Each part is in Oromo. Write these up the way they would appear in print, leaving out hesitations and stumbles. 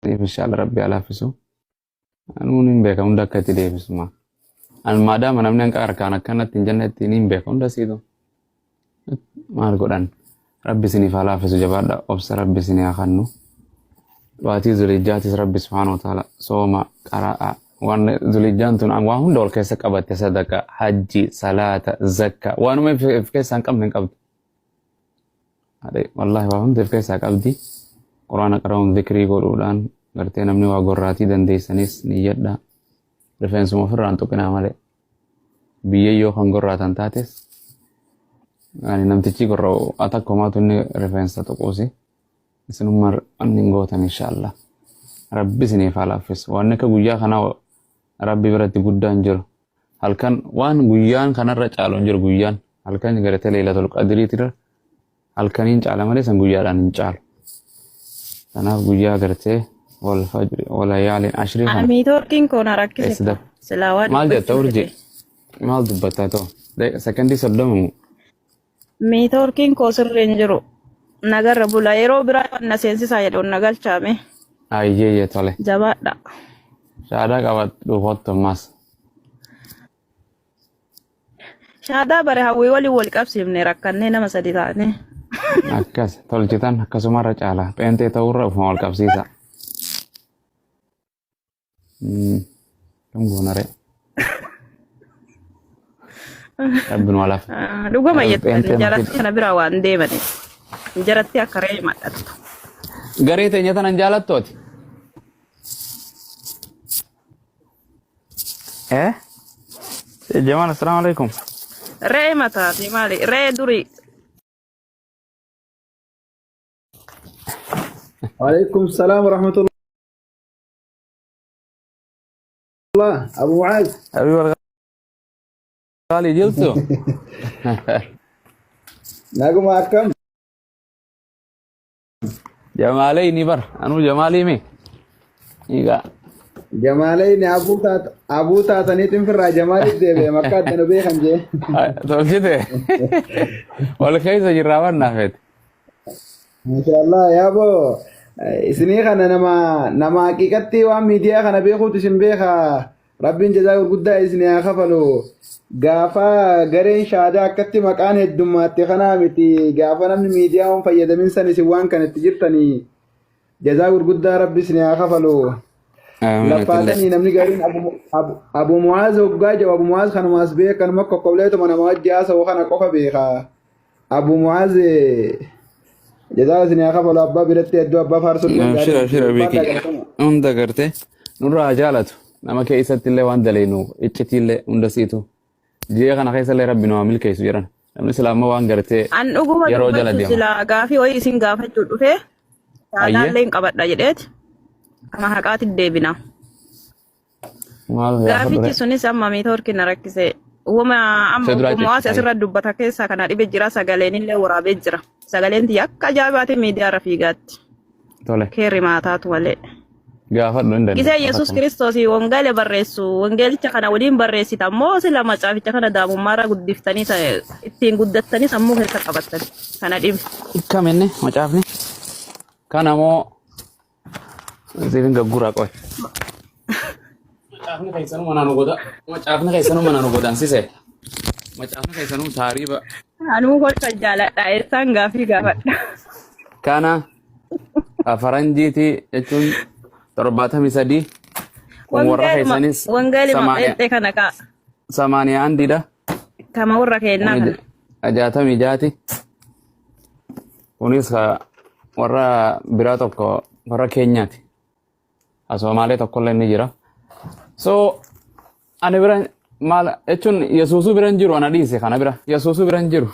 Isiniif inshallah rabbi haa laaffisu. Anuun hin beeka hunda akka itti deebisu maa. An maadaama namni hanqa harkaan akkanatti hin jennetti ni hin beeka hunda siitu. Maal godhan rabbi isiniif haa laaffisu jabaadha obsa rabbi isinii haa kennu. Baatii zulijjaatis rabbi subhaanahu wa ta'ala sooma qaraa'a waan zulijjaan tun waan hunda wal keessa qabatte sadaqa hajji salaata zakka waanuma if keessaa hin qabne hin qabdu. Wallaahi waa hunda if keessaa qabdi. Quraana qara'uun zikrii godhuudhaan gartee namni waa gorraatii dandeessanis niyyadha. Rifeensuma ofirraa hin tuqinaa malee. Biyyee yoo kan gorraatan taates ani namtichi gorra'u atakkumaatu inni rifeensa tuquusi. Isinummaa wanni hin gootan inshaallah. Rabbi isiniif haa laaffisu. Waan akka guyyaa kanaa Rabbi biratti guddaan jiru. Halkan waan guyyaan kanarra caalu hin jiru guyyaan halkan gartee leelatul qadriitirra halkaniin caala malee san guyyaadhaan hin caalu. Kanaaf guyyaa gartee wal fajri walayaaliin ashrii kana Neetworkiin koo na rakkise keessa kaa. dab. Silaa waa Maal jetta dubbachuu urji? fedhe. Maal dubbattaa ta'u? Sekondii 30 moo? Neetworkiin koo sirrii hin jiru. Nagarra bula. Yeroo biraa waan na seensisaa jedhu na galchaame. Ayyeeyye tole. Jabaadha. Shaadaa qabadhu kottu ammas. Shaadaa bare hawwii waliin wal qabsiifne rakkannee nama sadi taane. Akkas tolchitan akkasumarra caala. Pheenxee ta'urra ofuma wal qabsiisa. Kam goona ree? Rabbi nu alaaf. Ah, Dhuguma jettani Pheenxee jaratti matii. kana bira waan deemani. Jaratti akka re'ee madhattu. Garee teenya tanan jaalattu ati? Eh? Jamal, assalamu alaikum. Re'ee mataati maali? Re'ee durii. Waalaikum salaam warahmatullah. Abu Muaz. Habibi Alghali jirtu? Naguma akkam? Jamaalee ni bar. Anuu jamaalii mi? Egaa. Jamaalee ni abuu taat abuu taataniitiin firraa jamaaliif deebi'e makka adda nu beekan jee. Tolchite. Wal keessa jirraa waan naafeeti. Maashaallah yaaboo isinii kana nama nama haqiiqatti waan miidiyaa kana beekuutu isin beeka. Rabbiin jazaa gurguddaa isin haa kafalu. Gaafa gareen shaadaa akkatti maqaan heddummaatte kanaa miti gaafa namni miidiyaa waan fayyadamin san isin waan kana itti jirtanii jazaa gurguddaa rabbi isin haa kafalu. Amiin atillee. Laffaatanii namni gariin Abu Mu'aaz hoggaa jedhu Abu Mu'aaz kanumaas beeka kanuma kokkolleetuma nama wajji haasa'u kana qofa beeka. Abu Mu'aaz jazaa isin haa kafalu abbaa biratti hedduu abbaa faarsuu illee Abshir gaarii abshir ulfaadhaa beeki. galatama. Hunda gartee nurraa haa jaalatu. Nama keessatti illee waan daleenu iccitii illee hunda siitu. Ji'a kana keessa illee rabbi nu haa milkeessu jedhan. Namni silaa amma waan gartee An dhuguma yeroo jala dubbachuu deema. silaa gaafii wayii isin gaafachuu dhufee Ayyee. shaadaallee hin qabadha jedheeti. Kama haqaatti deebina. Maal gaafadhu Gaafichi ree? sunis amma neetworkii na rakkise. Wama amma Isa duraa obbo Mo'aas ciccitaayee. asirra dubbata keessaa kana dhibe jira sagaleen illee waraabee jira. Sagaleen tiyya akka ajaa'ibaati miidiyaa irra fiigaatti. Tole. Keerri maataatu malee. Gaafadhu hin Gisee dandeessa. Yesuus Gaafadhu. Kiristoos wangeela barreessu wangeelicha kana waliin barreessita ammoo sila macaaficha kana daa'imummaarra guddiftanii ittiin guddattanii sammuu keessa qabattan kana dhibe. Kam inni macaafni? Kana moo Siifin gagguraa qoy. Macaafni keessanuu manaa nu goda. Macaafni keessanuu manaa nu godaansise. Macaafni keessanuu taariiba. Anuu kolfa jaaladha eessaan gaafii gaafadha. Kana faranjiiti jechuun 73 kun warra Wangeeluma keessanis wangeeluma samaaniya pheenxee kana kaa samaaniya andiidha. kama warra keennaa Kun kana. 66ti. Kunis ka warra biraa tokko warra Keenyaati. Ka Somaalee tokkollee ni jira. So ani bira maal jechuun Yesuusuu bira hin jiru ana dhiise kana bira Yesuusuu bira hin jiru.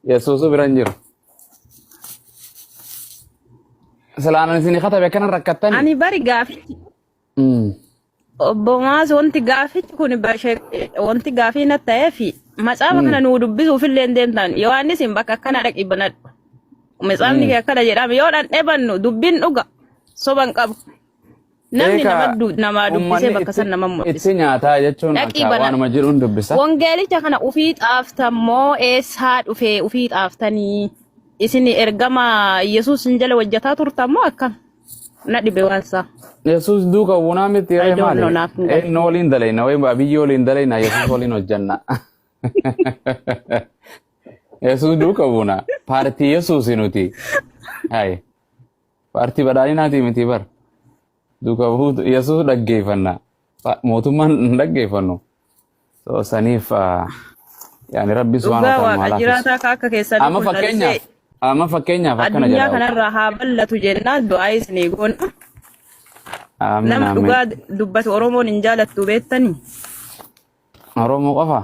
Yesuusuu bira hin jiru. Silaan ani isinii katabe akkana rakkattani. Ani bari gaafichi Obbo Maas wanti gaafichi kun wanti gaafii na ta'eef macaafa kana nuu dubbisuuf illee hin deemtan. Yohaannis hin bakka akkana dhaqi banadhu. Macaafni kee akkana jedhama yoo dhandhee bannu dubbiin dhuga soba hin qabu. Namni Eegaa nama namaa dubbisee uummanni bakka itti san nama mul'isa. itti nyaataa jechuun Dhaqii akka banadhu. waanuma jiruun dubbisa. Wangeelicha kana ufii xaaftan moo eessaa dhufee ufii xaaftanii isin ergama Yesuus hin jala hojjetaa turtan moo akkam? Na dhibe waan isaa. Yesuus duuka buunaa miti I ree don't know maali? naaf hin galu. Eenyu waliin dalayna? Wayii Abiyyi waliin dalayna Yesuus waliin hojjanna. Yesuus duuka buuna. Paartii Yesuus nuti. Hai. Paartii badhaadhinaatii miti bar. Duuka buutu Yesuus dhaggeeffanna. Mootummaan hin dhaggeeffannu. So saniif yaani Rabbi subhaanahu Dhugaa wa ta'ala nu waaqa haa laaffisu. jiraataa ka akka keessanii Amma kun lalisee fakkeenyaaf akkana addunyaa jedha. kanarraa haa bal'atu jennaan du'aa isinii goona. Amiin Nama amiin. dhugaa dubbatu Oromoon hin jaalattu beektanii. Oromoo qofa.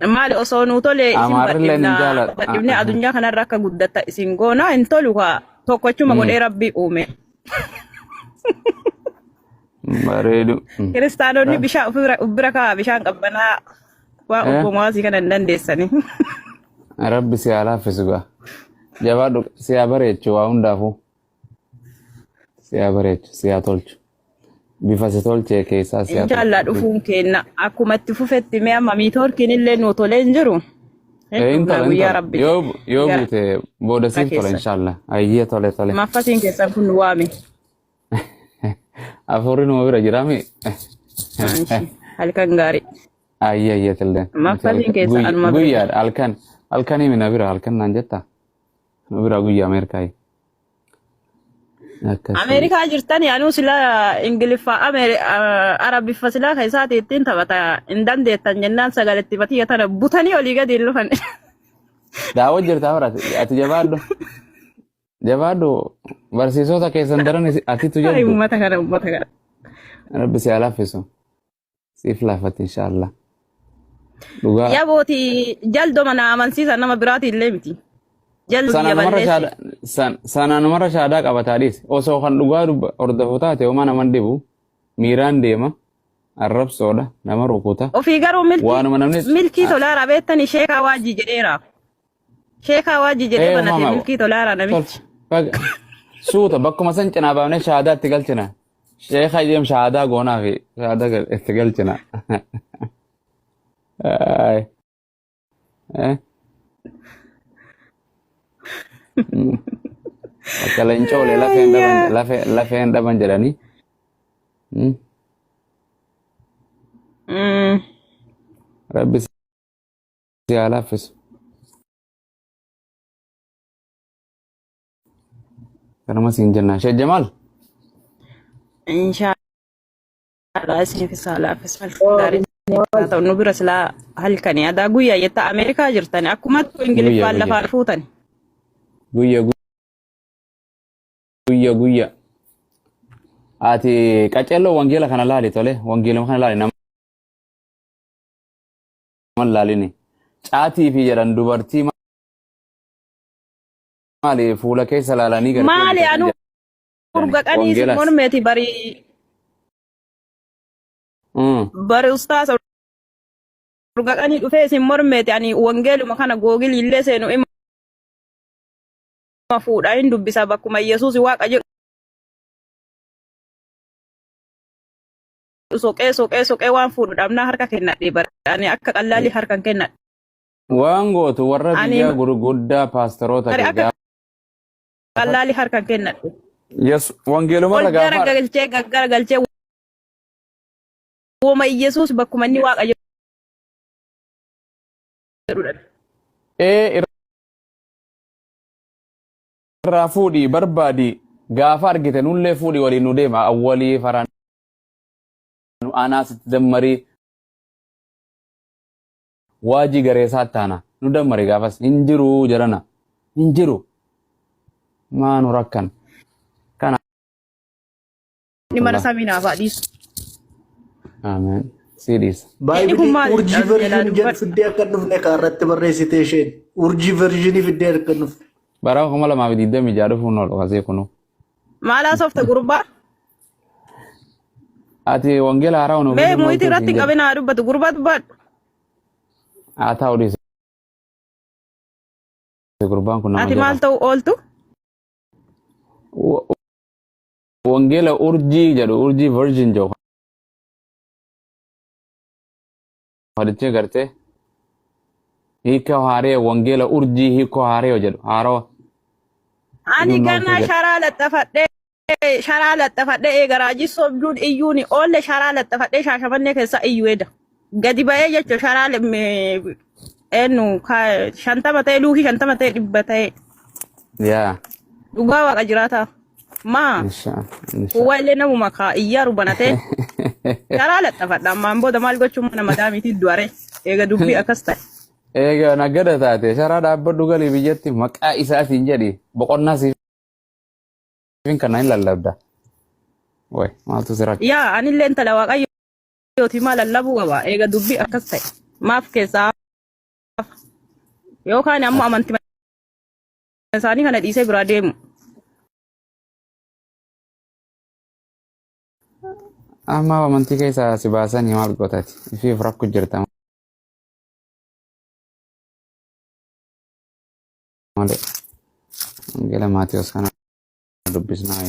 Maali osoo nuu tole isin Amaarrilleen hin badhifna jaalatu. badhifne addunyaa kanarra akka guddatta isin goona hin tolu kaa tokkochuma godhee rabbi uume. Bareedu. Kiristaanonni bishaan of bira kaa bishaan qabbanaa waa obbo Mawaasii kana hin dandeessani. Rabbi si haa laaffisu gaa. Jabaadhu si haa bareechu waa hundaafuu. Si haa bareechu si haa tolchu. Bifa si tolchee keessaa si haa tolchu. Inshaallah dhufuun kenna akkuma itti fufetti mee amma miitoorkiin illee nuu tolee hin jiru. Hin Hin dhufna tola hin guyyaa tola. rabbi Yoo yoo gara buute booda siif tola keessan. inshaallah. Ayyee tole tole. Maffasiin keessan kun nu waame. Afuurri numa bira jiraami. Anshi halkan gaarii. Ayyee ayyee tilleen. Nuti Maffasiin halkan keessa anuma bira jira. guyyaadha halkan halkanii mina bira halkan naan jetta. Nu bira guyyaa Ameerikaayi. Akkasii. Ameerikaa jirtani anuu silaa Ingiliffaa Arabiffa silaa keessaati ittiin taphata hin dandeettan jennaan sagaletti batiyya tana butanii olii gadi hin dhufan. Daawwa jirtaa bara ati jabaadhu. Jabaadhu barsiisota keessan daran atitu Ay jabdu. uummata kana uummata kana. Rabbi si haa laaffisu. Siif laafatti inshaallah. Dhugaa. Yabooti jaldoma na amansiisa nama biraati illee miti. Jaldu biyya Sana namarra balleessi. shaada sana namarra shaadaa qabataa dhiisi. Osoo kan dhugaa hordofu taate homaa naman dhibu miiraan deema arrabsoodha nama rukuta. Ofii garuu milkii Waanuma namni milkii tolaaraa beektani sheekaa waajjii jedheera. Sheekaa waajjii jedhee ee banate uumama milkii tolaaraa namichi. Suuta bakkuma san cinaa baafnee shaadaa itti galchina. Sheeka jedham shaadaa goonaa fi shaadaa itti galchina. Ay. Eh. Akka leencoolee lafeen dhaban Ayyaa. lafeen dhaban jedhanii. Rabbi si haa laaffisu. Kanuma siin jennaan. Sheekh Jamaal. Inshaallah isiniif haa laaffisu. Halkan gaarii isiniif haa ta'u. Nu bira silaa halkanii adaa guyyaa jetta Ameerikaa jirtani. Akkumattuu Guyya Ingiliffaan guyya. lafaan fuutani. Guyya guyya guyya. Ati qaceelloo wangeela kana laali tole. Wangeeluma kana laali nama laalini. Caatii fi jedhan dubartii maali fuula keessa laalanii gartee Maali bitatan anuu jedhani. urga qanii isin Wangeelas. mormeeti bari bari ustaasa urga qanii dhufee isin mormeeti ani wangeeluma kana googilii illee seenu ima fuudha hin dubbisa bakkuma Yesuus waaqa jedhu soqee soqee soqee waan fuudhu dhabnaa harka kennadhe bari ani akka qallaalii harka hin kennadhe. Waan gootu warra Ani biyyaa gurguddaa paasteroota bari kee akka gaafadhu. qallaalii harka hin kennadhe. Yes, wangeelumarra Ol gaafa garagalchee gaggaragalchee woma Yesuus bakkuma inni waaqa jedhudha. Ee irraa fuudhii barbaadi gaafa argite nullee fuudhii waliin nu deema awwalii faraan anaas itti dammarii waajii gareesaa taana nu dammari gaafas hin jiru jedhana hin jiru maa nu rakkan kana Inni mana samii naaf haa dhiisu. Ameen sii dhiisa. Inni kun Baay'ee maal urjii jalaa version jedhu dubbadhu. fiddee akka hin dhufne kan irratti barreessite isheen. Urjii versionii fiddee akka hin dhufne. Bara 2026 dhufuun oolu kasee kunu. Maal haasofta gurbaa? Ati wangeela haaraa nu Mee fiduun muyitii ooltuu irratti siin hin jedhe. qabin haa dubbatu gurbaa dubbadhu. Haa ta'u dhiise gurbaan kun nama Ati maal jaba. ta'u ooltu? Wangeela urjii jedhu urjii virgin jedhu hadichee gartee hiika haaree wangeela urjii hiikoo haaree jedhu haarawa Ani fiduun ganaa ooltuu jedhu. sharaa laxxafadhee Sharaa laxxafadhee eega raajii sobduun iyyuun oolle sharaa laxxafadhee Shaashamannee keessa iyyuu eda. Gadi ba'ee jechuun sharaa eenyu 50 ta'e luukii 50 ta'e 100 ta'e. Yaa. Dhugaa waaqa jiraataa. Maa Insha insha. kuwaa illee namuma kaa iyyaaru banatee sharaa laxxafadha ammaan booda maal gochuun mana madaamiitii du'are eega dubbii akkas ta'e. Eega nagada taate sharaa dhaabbadhu galii biyyatti maqaa isaatiin jedhi boqonnaa siif kana hin lallabda. Way maaltu si rakkise? Yaa anillee intala waaqayyooti maa lallabuu qaba eega dubbii akkas ta'e maaf keessaa hafa yookaan ammoo amantii isaanii kana dhiisee biraa deemu. Amma amantii keessaa si baasanii maal gootati? Ifiif rakku jirta malee. Wangeela Maatiyos kana dubbisnaa.